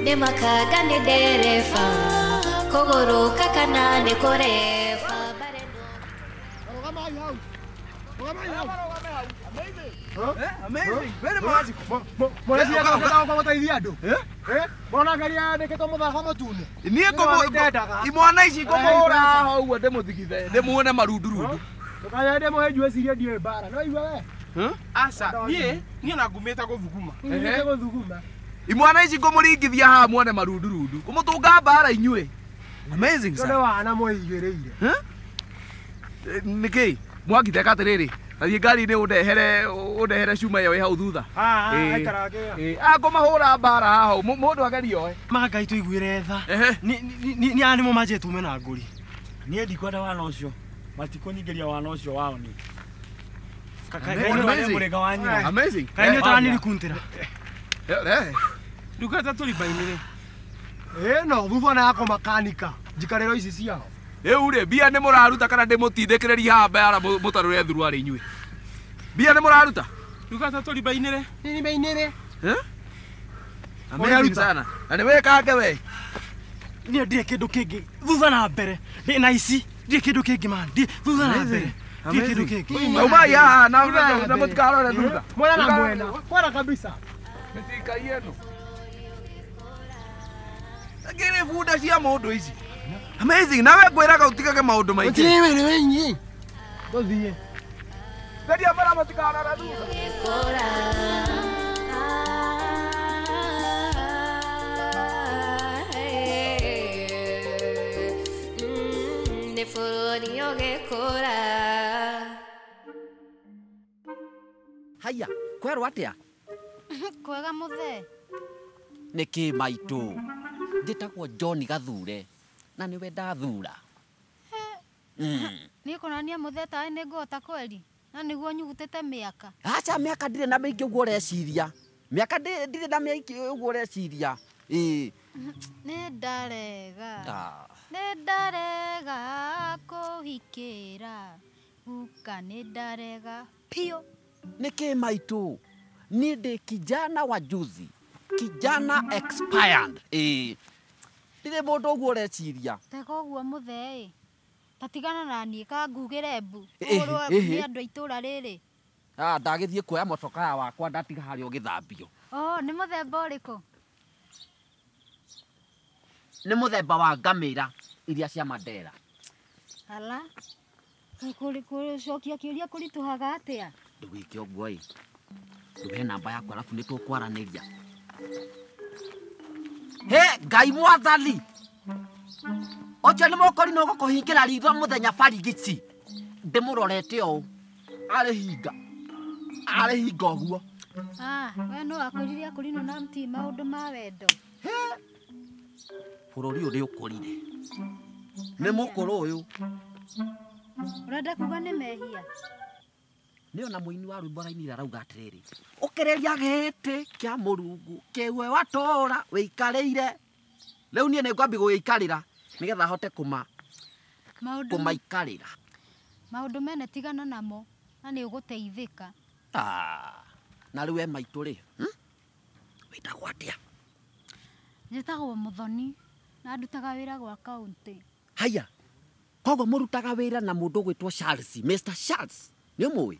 Nĩ makanga nĩ ndereba kũgũrũka kana nĩ kũreba. Imwana ici ngũmũhũra haha ũguo ndĩmũthigithe ndĩmuone marundurundu. Aca niĩ na ngumĩte gũthuguma. Imwana ici ngũmũringithia haha muone marundurundu ngũmũtũnga mbara inyuĩ. Amazing sir. Nĩkĩ mwangitheka atĩrĩrĩ athiĩ ngari-inĩ ũndehere cuma ĩyo ĩ hau thutha. Ngũmahũra mbara haha mũndũ agerie oe. Ma Ngai tũiguĩre tha. Nĩ aya nĩmo manjĩtie tume na ngũri. Niĩ ndikwenda wana ũcio. Matikũnyingĩria wana ũcio wao niĩ. Amazing. Kaĩ nĩ ũtaranirikuntĩra. Ndungata tũrimba-inĩ. No thutha na yako makanika njikarĩro ici ciao. Rĩu rĩ mbia nĩ mũraruta kana ndĩmũtindĩkĩrĩrie haha mbara mũtarũre thuruarĩ inyuĩ? Mbia nĩ mũraruta? Ndungata tũrimba-inĩ. Tũrimba-inĩ. Amazing sana. Na nĩ wĩkange we. Niĩ ndirĩ kĩndũ kĩngĩ thutha na mbere. Ndĩ na ici ndirĩ kĩndũ kĩngĩ man. Thutha na mbere. Ndirĩ kĩndũ kĩngĩ. Umai haha na mũtikarore thutha. Mwena na mwena. Kwara kabisa. Mĩtikai ĩno. Ngĩrĩ bunda cia mũndũ ici. Amazing. Nawe ngwĩraga ũtigage maũndũ maingĩ. Tũthiĩ. Geria mbara mũtikarore thutha. Nĩ bũrũri ũgĩkũra. Haya, kwerwo atĩa? Kwega mũthee. Nĩkĩ maitũ? Njĩtagwo John Gathure na nĩwe ndathura. Niĩ kũnania mũthee tawe nĩ ngũhota kweri na nĩguo nyugutĩte mĩaka. Aca mĩaka ndirĩ na mĩingĩ ũguo ũreciria. Mĩaka ndirĩ na mĩingĩ ũguo ũreciria. Ĩĩ. Nĩ ndarega. Nĩ ndarega kũhikĩra. Guka nĩ ndarega piũ. Nĩkĩ maitũ? Niĩ ndĩ kijana wa juzi. Kijana expired. Ĩĩ. Ndirĩ mũndũ ũguo ũreciria. Tega ũguo mũthee ĩ. Ta tigana na niĩ ka ngugĩre mbu. Ũhũrwo nĩ andũ a itũũra rĩrĩ. Ndagĩthiĩ kuoya motokaa wakwa ndatiga harĩa ũgĩthambio. Oh, nĩ mũthemba ũrĩkũ? Nĩ mũthemba wa ngamĩra iria cia Mandera. Ala. Gũcokia kĩũria kũritũhaga atĩa? Ndũgĩke ũguo ĩ. Ndũhe namba yaku arabu nĩ tũkwaranĩria. He Ngai mwathani. Ũcio nĩ mũkori no gũkũhingĩra ritho mũthenya barigici. Ndĩmũrorete ũũ. Arĩ hinga. Arĩ hinga ũguo. We no akwĩrire akũrinwo na mti maũndũ ma wendo. Bũrũri ũyũ nĩ ũkũrire. Nĩ mũkũrũ ũyũ. Ũrenda kuga nĩ mehia? Nĩ ona mũini wa rwĩmbo arainire arauga atĩrĩrĩ, ũkĩrĩria gĩtĩ kĩa Mũrungu kĩwe watũũra wĩikarĩire. Rĩu niĩ nĩngwambia gũgĩikarĩra nĩgetha hote kũmaikarĩra. Maũndũ mene tigana namo na nĩ ũgũteithĩka. Na rĩu we maitũ rĩ, wĩtagwo atĩa? Njĩtagwo Mũthoni na ndutaga wĩra gwa kaũntĩ. Haya, koguo mũrutaga wĩra na mũndũ ũgwĩtwo Charles, Mr. Charles, nĩ ũmũĩ?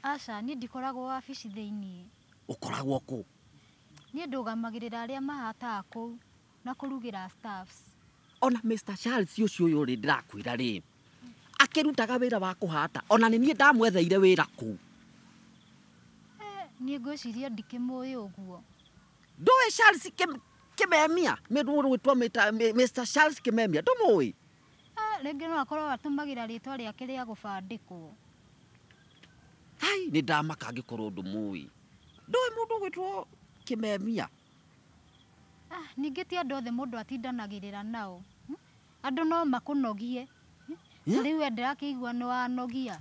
Aca, niĩ ndikoragwo wabici thĩiniĩ. Ũkoragwo kũ? Niĩ ndũgamagĩrĩra arĩa mahataga kũu na kũrugĩra staffs. Ona Mr. Charles ũcio ũyũ rĩ ndĩrakwĩra rĩ, akĩrutaga wĩra wa kũhata, ona nĩ niĩ ndamwetheire wĩra kũu. Niĩ ngwĩciria ndikĩmũĩ ũguo. Ndũĩ Charles Kimemia? Mũndũ ũgwĩtwo Mr. Charles Kimemia, ndũmũĩ? Rĩngĩ no akorwo atũmagĩra rĩtwa rĩake rĩa gũbandĩkwo. Hai, nĩ ndamaka angĩkorwo ndũmũĩ. Ndũĩ mũndũ ũgwĩtwo Kimemia? Ningĩ ti andũ othe mũndũ atindanagĩrĩra nao. Andũ no makũnogie. Rĩu we ndĩrakĩigua nĩ wanogia.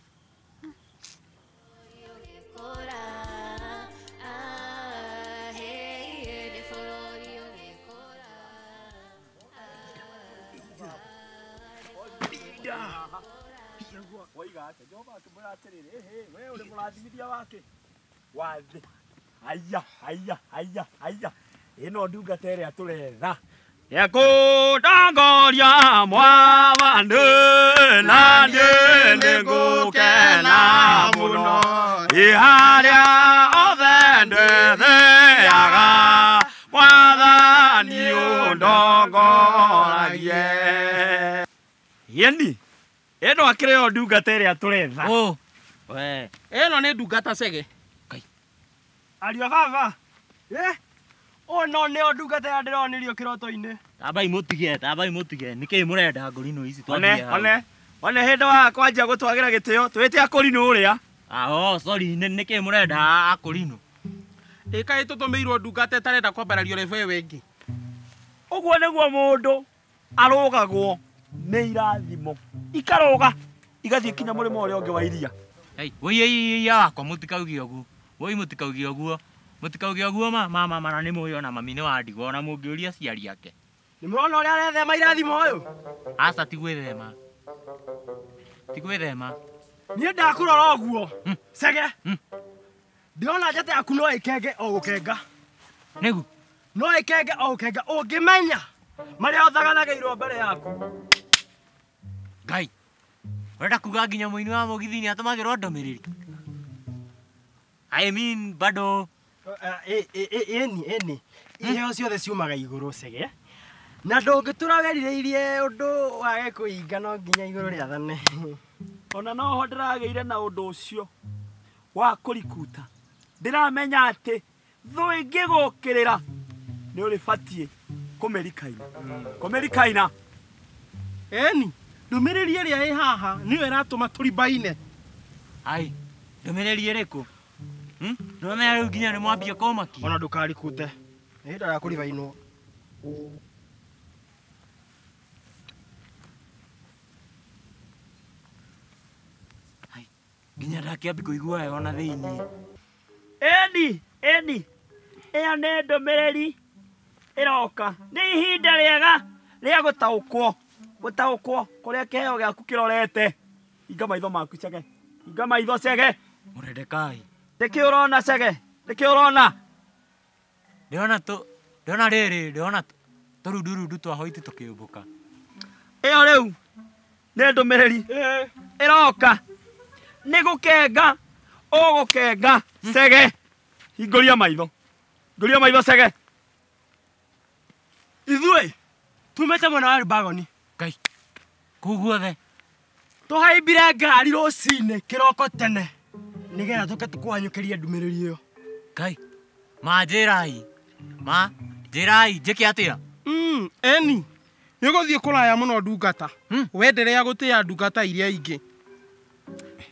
Waiga atĩa? Jehova akĩmwĩra atĩrĩrĩ, ĩhĩ, we ũrĩ mũrathimithia wake wa thĩ. Aya, aya, aya, aya. Ĩno ndungata ĩrĩa tũretha. Ekũndongoria mwathani na niĩ nĩngũkena mũno. Ĩ harĩa othe ndĩthiaga mwathani ũndongoragie. Yeni ĩno akĩrĩ yo ndungata ĩrĩa tũretha. Oh. We. Ĩno nĩ ndungata cege. Ariũ a baba. Ũyũ no nĩo ndungata ĩrĩa ndĩronirio kĩroto-inĩ. Tambai mũtige. Nĩkĩĩ mũrenda ngũrinũ ici twambie hau? One hĩndĩ wa kwanjia gũtwagĩra gĩtĩo twĩte akũrinũ ũrĩa. Oh, sorry, nĩkĩĩ mũrenda akũrinũ? Ĩkaĩ tũtũmĩirwo ndungata ĩtarenda kwambarario level ĩyo ĩngĩ. Ũguo nĩguo mũndũ arũgagwo nĩ irathimo. Ikarũga igathiĩ kinya mũrĩmo ũrĩa ũngĩ wa iria. Hey, woi wakwa mũtikauge ũguo. Woi mũtikauge ũguo. Mũtikauge ũguo mama mana nĩ mũĩ ona mami nĩ wa ndigwa ona mũngĩũria aciari ake. Nĩ mũrona ũrĩa arethema irathimo ũyũ? Aca ti gwĩthema. Ti gwĩthema. Niĩ ndakũrora ũguo. Cege. Ndĩrona njata yaku no ĩkenge o gũkenga. Nĩgu? No ĩkenge o gũkenga ũngĩmenya marĩa ũthaganagĩirwo mbere yaku. Ngai. Ũrenda kuga nginya mũini wa mũgithi nĩ atũmagĩrwo ndũmĩrĩri? I mean bado Ĩni. Iheo ciothe ciumaga igũrũ cege. Na ndũngĩtũra werirĩirie ũndũ wage kũhinga no nginya igũrũ rĩathane. Ona noho ndĩragĩire na ũndũ ũcio wa kũrikuta. Ndĩramenya atĩ thũ ĩngĩgũkĩrĩra nĩ ũrĩbatiĩ kũmĩrikaina. Kũmĩrikaina. Ĩni, ndũmĩrĩri ĩrĩa ĩ haha nĩyo ĩratũma tũribaine. Ai, ndũmĩrĩri ĩrĩkũ? Nĩwamenya rĩu nginya nĩ mwambia kũmakia. Ona ndũkarikute. Nĩ hĩndĩ ya kũribainwo. Nginya ndakĩambi kũigua wega ona thĩiniĩ. Ĩni ĩyo nĩ ndũmĩrĩri ĩroka. Nĩ ihinda rĩega rĩa gũtaũkwo. Gũtaũkwo kũrĩa kĩheo gĩaku kĩrorete. Hinga maitho maku cege. Hinga maitho cege. Mũrendekai. Nĩkĩ ũrona cege? Nĩkĩ ũrona? Ndĩrona rĩrĩ, ndĩrona tũrundurundu twa hoiti tũkĩũmbũka. Ĩyo rĩu nĩ ndũmĩrĩri ĩroka. Nĩ gũkenga ũgũkenga cege. Hingũria maitho. Hingũria maitho cege. Ithuĩ tumĩte mwena wa Rubagoni. Ngai. Kũu guothe. Tũhaimbire ngari rũcinĩ kĩroko tene. Nĩgetha tũke tũkũhanyũkĩrie ndũmĩrĩri ĩyo. Ngai. Ma njĩrai. Ma njĩrai njĩke atĩa? Eni. Nĩ ũgũthiĩ kũraya mũno ndungata. Wenderea gũtĩĩa ndungata iria ingĩ.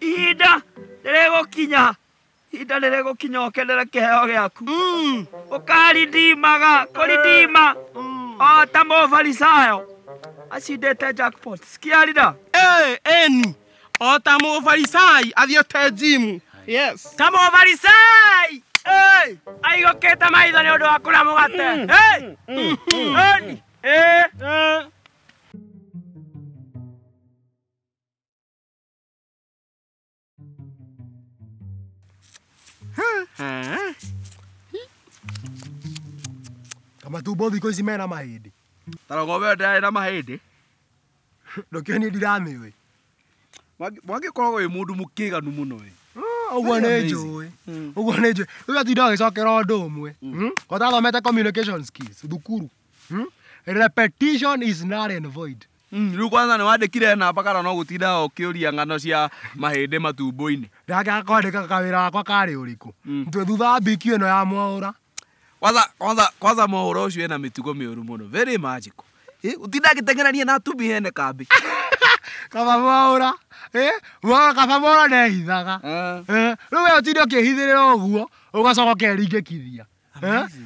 Ihinda nĩrĩgũkinya. Ihinda nĩrĩgũkinya ũkenere kĩheo gĩaku. Ũkarindimaga kũrindima o ta mũfarisayo acindĩte jackpot. Sikia rida. Eni. O ta mũfarisai athiĩte njimu. Yes. Ta mũfarisai. Aigũkĩte maitho nĩ ũndũ wa kũrĩa mũgate. Eni. Kamatumbo thikũ ici mena mahĩndĩ. Tarogo we ndarĩ na mahĩndĩ. Ndũkĩũĩ niĩ ndiramĩũĩ. Mwangi ũkoragwo wĩ mũndũ mũkĩganu mũno we. Ũguo nĩ njũĩ. Ũguo nĩ njũĩ. Rĩu atinda agĩcokera ũndũ ũmwe. Ko tathomete communication skills thukuru. Repetition is null and void. Rĩu kwanza nĩ wandĩkire namba kana no gũtinda ũkĩũria ng'ano cia mahĩndĩ matumbo-inĩ. Ndakĩaga kwandĩka kawĩra gakwa karĩ ũrĩkũ. Twĩ thutha wa BQ ĩno ya Mwaũra. Kwanza Mwaũra ũcio ena mĩtugo mĩũru mũno. Very magical. Ũtinda agĩteng'erania na atumia ene kambĩ. Kaba Mwaũra. Kaba Mwaũra ndehithaga. Rĩu we ũtinde ũkĩhithĩrĩra ũguo ũgacoka ũkeringĩkithia.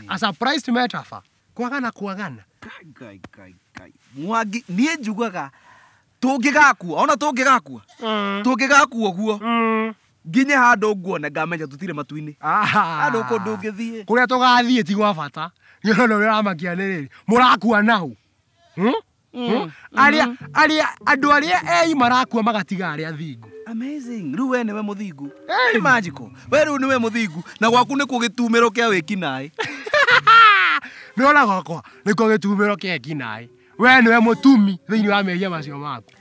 A surprised metaphor. Kwagana kwagana. Ngai ngai ngai. Mwangi niĩ njugaga tũngĩgakua ona tũngĩgakua. Tũngĩgakua ũguo. Nginye handũ nguone ngamenya tũtirĩ matu-inĩ. Handũ kũndũ ũngĩthiĩ. Kũrĩa tũgathiĩ ti gwa bata. Nĩ ũndũ ũrĩa ũramakia nĩ rĩrĩ. Mũrakua naũ. Arĩa andũ arĩa ei marakua magatiga arĩa thingu. Amazing. Rĩu we nĩwe mũthingu. Very magical. We rĩu nĩwe mũthingu na gwaku nĩkuo gĩtumĩro kĩa wĩkinaĩ. Nĩwona gwakwa nĩkuo gĩtumĩro kĩa ekinaĩ. We nĩwe mũtumi thĩinĩ wa mehia macio maku.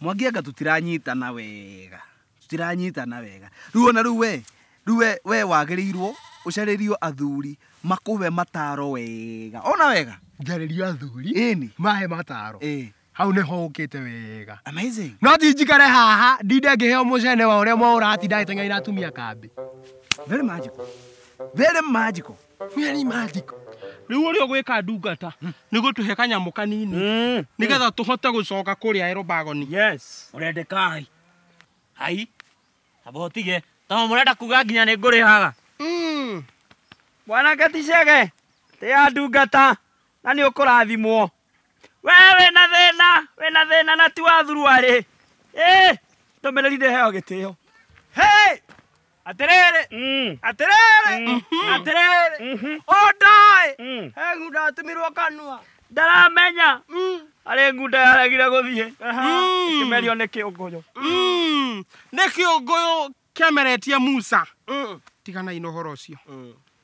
Mwangi anga tũtiranyitana wega. Tũtiranyitana wega. Rĩu ona rĩu we, rĩu we wagĩrĩirwo ũcarĩrio athuri makũhe mataro wega. Ona wega? Njarĩrio athuri? Ĩni. Mahe mataro. Ĩ. Hau nĩho ũkĩte wega. Amazing. No ti njikare haha ndinde ngĩheo mũcene wa ũrĩa mwaũratinda agĩteng'eria na atumia kambĩ. Very magical. Very magical. Very magical. Rĩu ũrĩa ũgwĩka ndungata nĩ gũtũhe kanyamũ kanini nĩgetha tũhote gũcoka kũrĩa Erobagoni. Yes. Ũrendeka ai. Ai. Aba ũtige. Ta mũrenda kuga nginya nĩ ngũrĩhaga. Mwanake ti Chege, tĩa ndungata na nĩ ũkũrathimwo. We wĩna thĩna, wĩna thĩna na ti wa thuruarĩ. Ĩ, ndũmĩrĩri ndĩheo gĩtĩo. Hey! Atĩrĩrĩ, atĩrĩrĩ, atĩrĩrĩ, o ndaĩ, he ngunda yatũmirwo kanua. Ndaramenya. Harĩ ngunda yaregire gũthiĩ. Ĩkĩmerio nĩ kĩũngũyũ. Nĩ kĩũngũyũ kĩameretie Musa. Tiganai na ũhoro ũcio.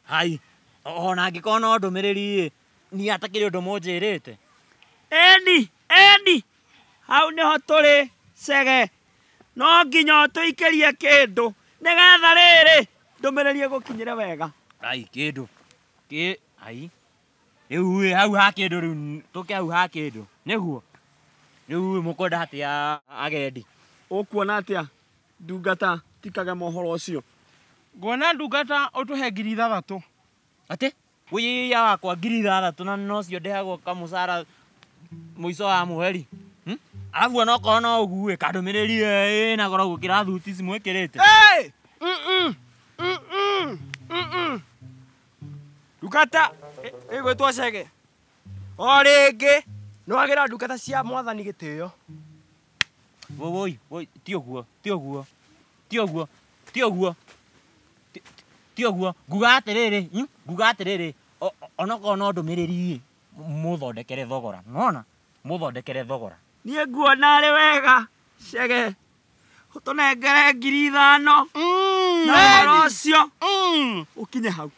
Hai. Ona angĩkorwo no ndũmĩrĩri ĩ, niĩ atakĩrĩ ũndũ mũnjĩrĩte. Eni, eni. Hau nĩho tũrĩ, Chege. No nginya ũtũikĩrie kĩndũ nĩgetha rĩrĩ ndũmĩrĩri ĩgũkinyĩre wega. Ai kĩndũ. Kĩ ai. Rĩu ĩ hau ha kĩndũ rĩu tũke hau ha kĩndũ. Nĩguo. Rĩu mũkwenda atĩa agendi? Ũkuona atĩa ndungata tikage mohoro ũcio? Nguona ndungata ũtũhe 6,000. Atĩ? Wĩya wakwa 6,000 na nocio ndĩhagwo kamũcara mũico wa mweri. Arabu ona okorwo no ũguo ĩ, kandũmĩrĩri ĩna goro gũkĩra thuti ici mwĩkĩrĩte. Hey! Ndungata ĩgwĩtwo Chege. O rĩngĩ nĩwagĩra ndungata cia mwathani gĩtĩo. Woi, woi, ti ũguo, ti ũguo, ti ũguo, ti ũguo, ti ũguo. Nguga atĩrĩrĩ, nguga atĩrĩrĩ, onokorwo no ndũmĩrĩri ĩ, mũthondekere thogora. Nĩwona? Mũthondekere thogora. Niĩ nguona arĩ wega, Chege. Ũtũnengere 5,000. Na ũhoro ũcio ũkinye hau.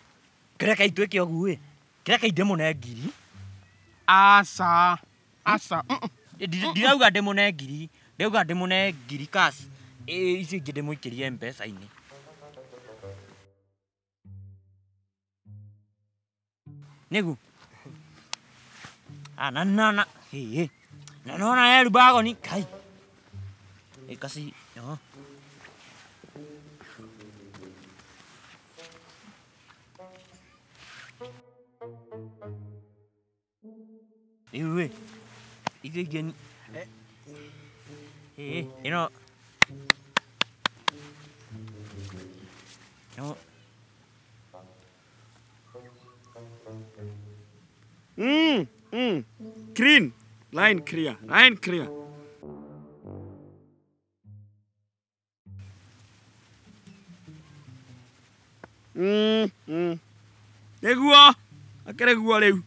Kĩreke itwĩke ũguo ĩ. Kĩreke ndĩmũne 1,000. Aca. Aca. Ndirauga ndĩmũne 1,000. Ndĩrauga ndĩmũne 1,000 cash. Icio ingĩ ndĩmũikĩrie M-Pesa-inĩ. Nĩguo. Ah, na na na. Hĩ. Na nona Erubagoni kai. Ĩkasi. Yo. Rĩu ĩ, icio ingĩ ĩ, ĩno. No. Clean. Line clear. Line clear. Nĩguo. Akĩrĩ guo rĩu.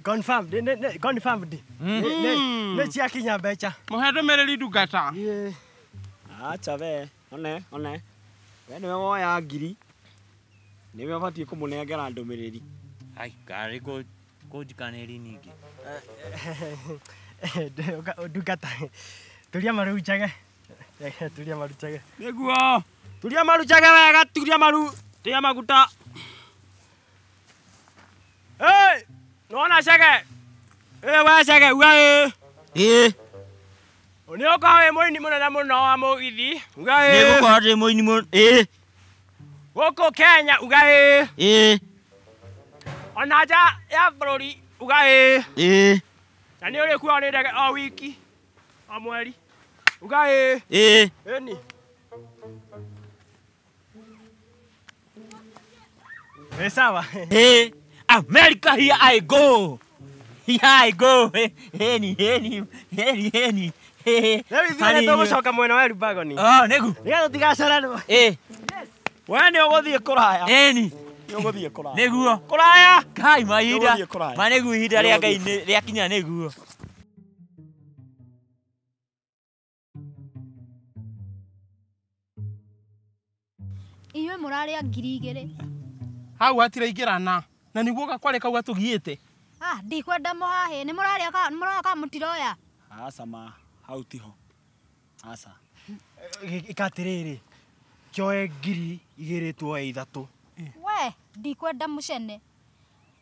Confirmed. Confirmed. Nĩ ciakinya mbeca. Mũhe ndũmĩrĩri ndungata. Acha we, one, one. We nĩwe woya 1,000. Nĩwe ũbatiĩ kũmũnengera ndũmĩrĩri. Ai, karĩ kũnjikanĩri ningĩ. Ndungata. Turia maru Chege. Turia maru Chege. Nĩguo. Turia maru Chege wega, turia maru. Turia maguta. Hey! Nĩwona Chege? Ĩ we Chege, uga ĩ. Ĩ. Nĩ ũkorwo wĩ mũini mũnene mũno wa mũgithi. Uga ĩ. Nĩngũkorwo ndĩ mũini mũno. Ĩ. Gũkũ Kenya uga ĩ. Ĩ. Ona nja ya bũrũri uga ĩ. Ĩ. Na nĩ ũrĩkuagwo nĩ ndege o wiki, o mweri. Uga ĩ. Ĩ. Ĩni. Ĩ sawa. Ĩ. America, here I go. Here I go. Heni, heni, heni, heni. Rĩu ithuĩ nĩ tũgũcoka mwena wa Erubagoni. Oh, nĩguo. Nĩgetha tũtigacererwo. Ĩ. We nĩ ũgũthiĩ kũraya. Ĩni. Nĩ ũgũthiĩ kũraya. Nĩguo. Kũraya. Kai mahinda. Nĩũgũthiĩ kũraya. Ma nĩguo ihinda rĩa Ngai rĩakinya nĩguo. Inyuĩ mũrarĩa 2,000. Hau hatiraingĩrana. Na nĩguo gakware kau gatũgiĩte. Ah, ndikwenda mũhahĩ. Nĩ mũrarĩa ka nĩ mũroya ka mũtiroya. Aca ma hau tiho. Aca. Ĩka atĩrĩrĩ. Kĩoe 2,000 tuoe 3. We, ndikwenda mũcene.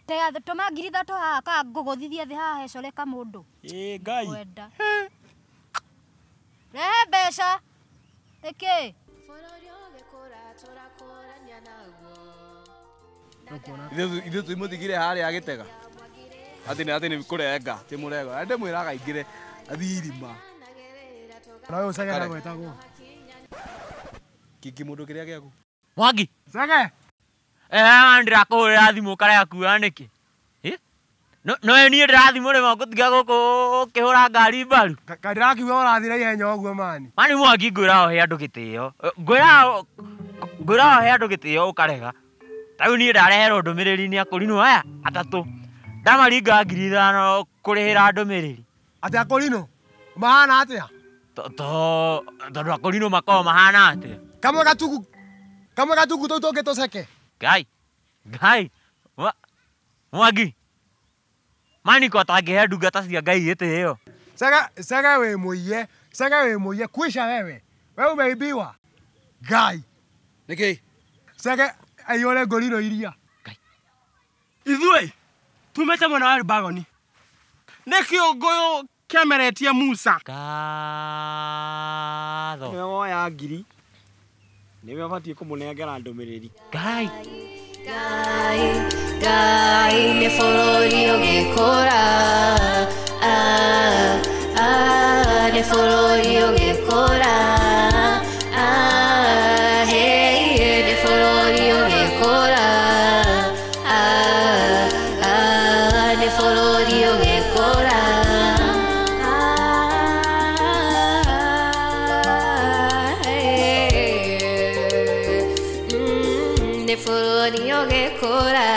Tega tũma 3,000 haha ka ngũgũthithia thĩ haha hecore kamũndũ. Ĩ Ngai. Kwenda. Rehe mbeca. Nĩkĩ? Ithuĩ twĩmũtigire harĩa agĩtega. Atĩ nĩ kũrenga, ti mũrengo. Na ndĩmwĩraga aingĩre athiĩ irima. Na ũyũ Cege ndagwetagwo. Kĩngĩ mũndũ kĩrĩa gĩaku. Mwangi. Cege. Ndĩrakũhũrĩra thimũ ũkarega kuoya nĩkĩ? No niĩ ndĩrathiĩ mũrĩmo ngũtiga gũkũ ũkĩhũra ngari mbaru. Kaĩ ndĩrakiuga ũrathira ihenya ũguo mani. Mani Mwangi ngwĩraga ũhe andũ gĩtĩo. Ngwĩraga ũhe andũ gĩtĩo ũkarega. Ta rĩu niĩ ndareherwo ndũmĩrĩri nĩ akũrinũ aya atatũ. Ndamaringa 5,000 kũrĩhĩra ndũmĩrĩri. Atĩ akũrinũ? Mahana atĩa? Tondũ akũrinũ makoragwo mahana atĩa? Kamwe gatugu. Kamwe gatugu tũu tũngĩ tũceke. Ngai. Ngai. Mwangi. Mani ko atangĩhe ndungata cia Ngai gĩtĩo. Cege Cege wĩ mũiye. Cege wĩ mũiye. Kwisha wewe. Wewe umeibiwa. Ngai. Nĩkĩ? Cege aiyũre ngũrinũ iria. Ithuĩ tumĩte mwena wa Rubagoni. Nĩ kĩũngũyũ kĩameretie Musa. Ngatho. Nĩwe woya 1,000. Nĩwe ũbatiĩ kũmũnengera ndũmĩrĩri. Ngai. Ngai, Ngai nĩ bũrũri ũgĩkũra. Ah, ah, nĩ bũrũri ũgĩkũra. Ah, hey, nĩ bũrũri ũgĩkũra. Ah, ah, nĩ bũrũri ũgĩkũra. Ah, hey, nĩ bũrũri ũgĩkũra.